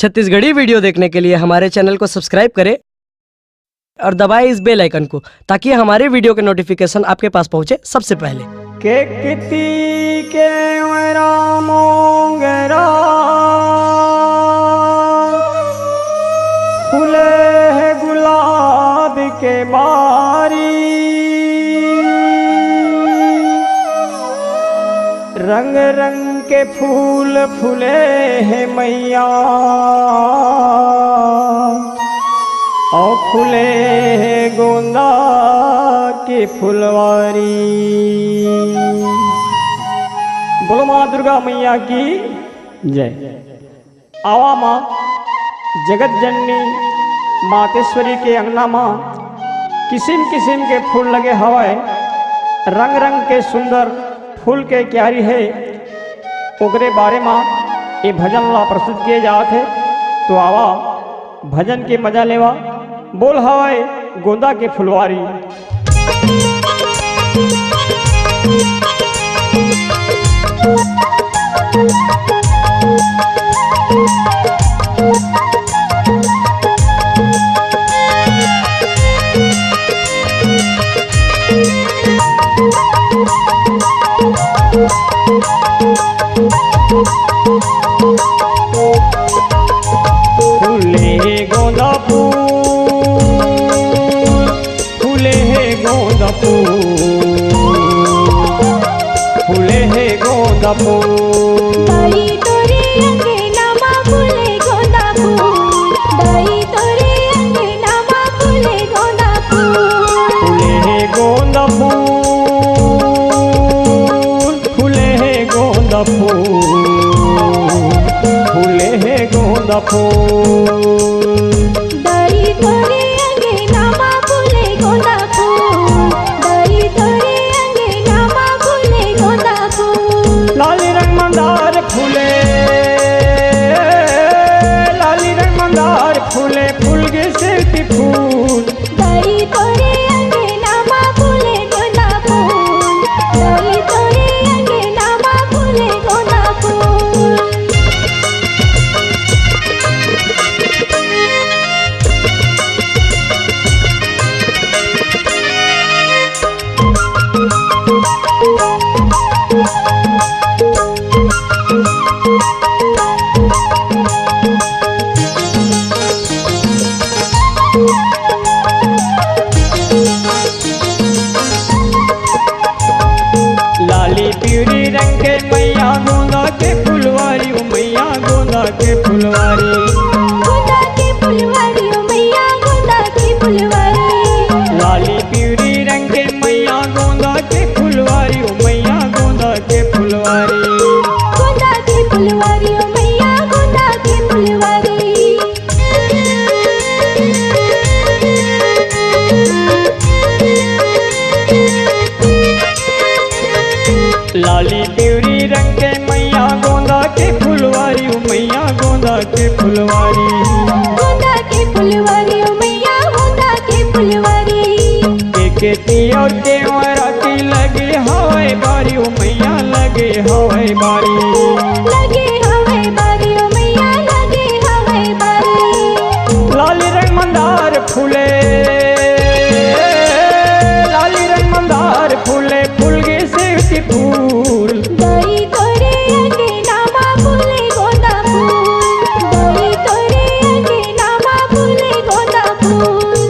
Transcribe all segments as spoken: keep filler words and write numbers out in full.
Chhattisgarhi video देखने के लिए हमारे चैनल को सब्सक्राइब करें और दबाएं इस बेल आइकन को, ताकि हमारे वीडियो के नोटिफिकेशन आपके पास पहुंचे सबसे पहले। के किती के वरा मोंगरा, फूले हे गुलाब के बारी। रंग रंग के फूल फूले हे मैया, अउ फूले हे गोंदा के फुलवारी। बोलो माँ दुर्गा मैया की जय। आवा माँ, जगत जननी मातेश्वरी के अंगना माँ किसिम किसिम के फूल लगे हवय, रंग रंग के सुंदर फूल के क्यारी हे, ओकरे बारे माँ ये भजन ला प्रस्तुत किए जात हे। तो आवा, भजन के मजा लेवा। बोल हवय गोंदा के फुलवारी। फूले हे गोंदा फूल, फूले हे गोंदा फूल, फूले हे गोंदा फूल। दाई तोरे अंगना मा फूले गोंदा फूल, दाई तोरे अंगना मा फूले गोंदा फूल। फूले हे गोंदा फूल, फूले हे गोंदा फूल, फूले हे गोंदा फूल। दाई तोरे अंगना मा फूले गोंदा फूल, दाई तोरे अंगना मा फूले गोंदा फूल। लाली रंग मंदार फूले, लाली रंग मंदार फूले, फूल गे सेवती फूल। दाई तोरे अंगना मा फूले गोंदा फूल, दाई तोरे अंगना मा फूले गोंदा फूल। लाली पीली रंग के मैया गोंदा के फुलवारी, ओ मैया गोंदा के फुलवारी। गोंदा के फुलवारी, ओ मैया गोंदा के फुलवारी। लाली पीली रंग के मैया गोंदा के फुलवारी, ओ मैया गोंदा के फुलवारी। गोंदा के फुलवारी, ओ मैया गोंदा के फुलवारी। लाली पिवरी रंग के मैया गोंदा के फुलवारी, ओ मैया गोंदा के फुलवारी। गोंदा के फुलवारी, ओ मैया गोंदा के फुलवारी। के केती अउ केवरा के लगे हवय बारी, ओ मैया लगे हवय बारी। लगे हवय बारी, ओ मैया लगे हवय बारी। लाली रंग मंदार फूले, लाली रंग मंदार फूले, फूल गे सेवती फूल। दाई तोरे अंगना मा फूले गोंदा फूल, दाई तोरे अंगना मा फूले गोंदा फूल।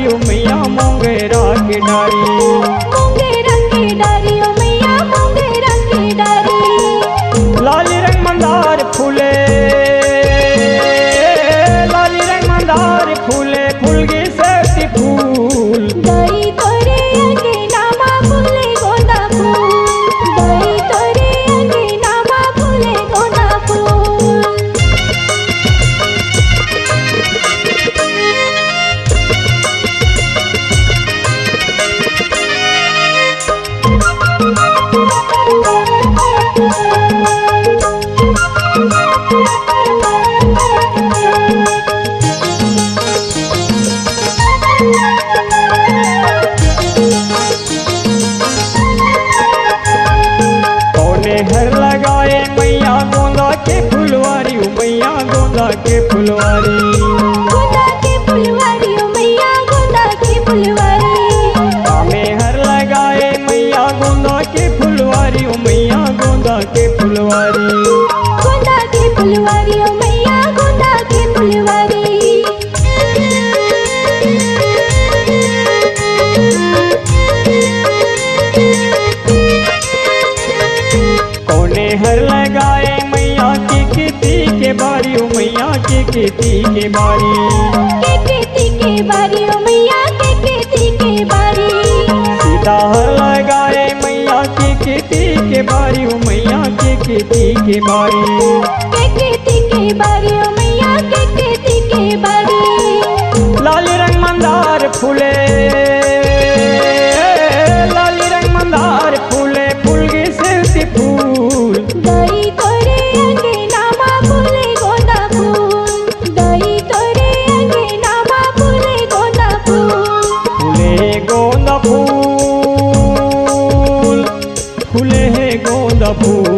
ओ मैया मोंगरा के डारी। मोंगरा के डारी, ओ मैया मोंगरा के डारी। लाली रंग मंदार फूले, लाली रंग मंदार फूले, फूल गे सेवती फूल। दाई तोरे अंगना मा फूले गोंदा फूल। दाई तोरे अंगना मा फूले गोंदा फूल। कोने हर लगाए मैया गोंदा के फुलवारी, ओ मैया गोंदा के फुलवारी। गोंदा के फुलवारी, ओ मैया गोंदा के फुलवारी। कामे हर लगाए मैया गोंदा के फुलवारी, ओ मैया गोंदा के फुलवारी। गोंदा के फुलवारी, ओ मैया गोंदा के फुलवारी। कोने हर लगाए मैया के खेती के बारी, ओ मैया के खेती के बारी। के खेती के बारी, ओ मैया के खेती के बारी। सीता हर लगाए मैया के खेती के बारी, ओ मैया के खेती के बारी। के खेती के बारी, ओ मैया के खेती के बारी। लाली रंग मंदार फूले, लाली रंग मंदार फूले, फूल गे सेवती फूल। दाई तोरे अंगना मा फूले गोंदा फूल। दाई तोरे अंगना मा फूले गोंदा फूल। फूले गोंदा फूल, फूले हे गोंदा फूल।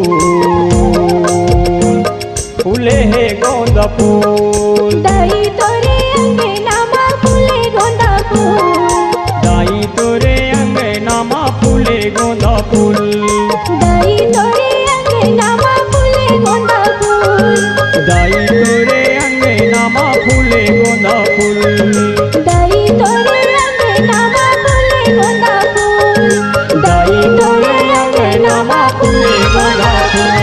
फूले हे गोंदा फूल। दाई तोरे अंगना मा फूले गोंदा फूल। दाई तोरे अंगना मा फूले गोंदा फूल। दाई तोरे अंगना मा फूले गोंदा फूल। दाई तोरे अंगना मा फूले गोंदा फूल। दाई तोरे अंगना मा फूले गोंदा फूल। दाई तोरे अंगना मा फूले गोंदा फूल।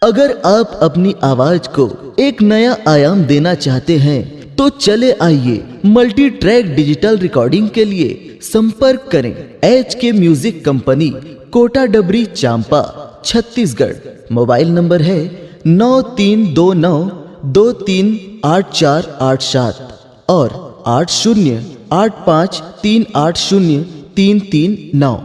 अगर आप अपनी आवाज को एक नया आयाम देना चाहते हैं तो चले आइए, मल्टी ट्रैक डिजिटल रिकॉर्डिंग के लिए संपर्क करें एच के म्यूजिक कंपनी, कोटा डबरी, चांपा, छत्तीसगढ़। मोबाइल नंबर है नौ तीन दो नौ दो तीन आठ चार आठ सात और आठ शून्य आठ पाँच तीन आठ शून्य तीन तीन नौ।